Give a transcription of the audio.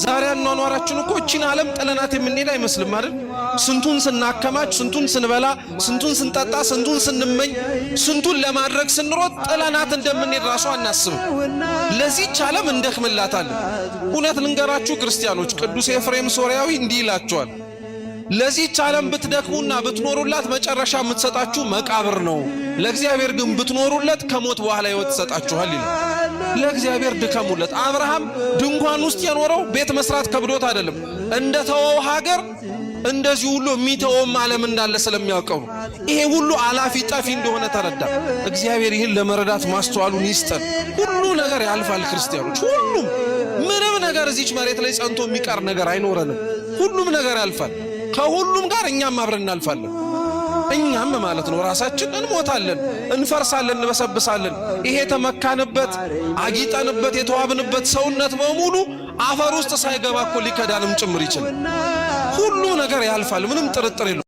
ዛሬ አኗኗራችን እኮ እቺን ዓለም ጥለናት የምንሄድ አይመስልም አይደል? ስንቱን ስናከማች፣ ስንቱን ስንበላ፣ ስንቱን ስንጠጣ፣ ስንቱን ስንመኝ፣ ስንቱን ለማድረግ ስንሮጥ ጥለናት እንደምንሄድ ራሱ አናስብም። ለዚህች ዓለም እንደክምላታለን። እውነት ልንገራችሁ ክርስቲያኖች፣ ቅዱስ ኤፍሬም ሶርያዊ እንዲህ ይላቸዋል። ለዚህች ዓለም ብትደክሙና ብትኖሩላት መጨረሻ የምትሰጣችሁ መቃብር ነው። ለእግዚአብሔር ግን ብትኖሩለት ከሞት በኋላ ሕይወት ትሰጣችኋል ይላል። ለእግዚአብሔር ድከሙለት። አብርሃም ድንኳን ውስጥ የኖረው ቤት መስራት ከብዶት አይደለም። እንደ ተወው ሀገር እንደዚህ ሁሉ የሚተወውም ዓለም እንዳለ ስለሚያውቀው ነው። ይሄ ሁሉ አላፊ ጠፊ እንደሆነ ተረዳ። እግዚአብሔር ይህን ለመረዳት ማስተዋሉን ይስጠን። ሁሉ ነገር ያልፋል ክርስቲያኖች፣ ሁሉም ምንም ነገር እዚች መሬት ላይ ጸንቶ የሚቀር ነገር አይኖረንም። ሁሉም ነገር ያልፋል። ከሁሉም ጋር እኛም አብረን እናልፋለን። እኛም ማለት ነው ራሳችን እንሞታለን፣ እንፈርሳለን፣ እንበሰብሳለን። ይሄ የተመካንበት አጊጠንበት የተዋብንበት ሰውነት በሙሉ አፈር ውስጥ ሳይገባ እኮ ሊከዳንም ጭምር ይችላል። ሁሉም ነገር ያልፋል፣ ምንም ጥርጥር የለውም።